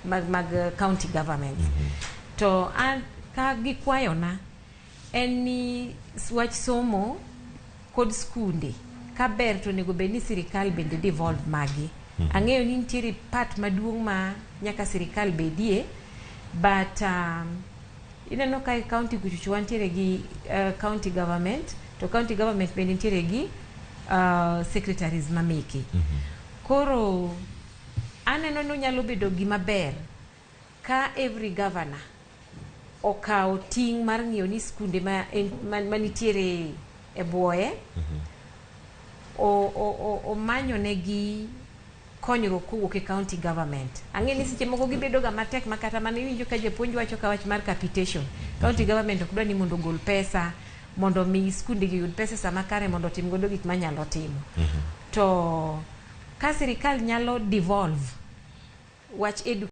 mag county governments. To an ka gikwayona en ni wach somo kod skunde kaber to onego bed ni sirikal bende devolve magi. Ang'eyo ni nitiere part maduong' ma nyaka sirikal bedie, but ineno ka e county kuchocho wantiere gi county government, to county government bende nitiere gi secretaries mameke. Koro aneno ni onyalo bedo gima ber ka every governor okawo ting' mar ng'iyo ni skunde ma, manitiere e buoye omanyo negi konyruok kowuok e county government. Ang'e ni seche moko gibedo ga matek ma kata mana iwinjo ka japuonj wacho ka wach mar capitation. County government ok dwa ni mondo ogol pesa mondo mi skunde gi oyud pesa sama kare mondo otim godo gik manyalo timo. To ka sirikal nyalo devolve wach education.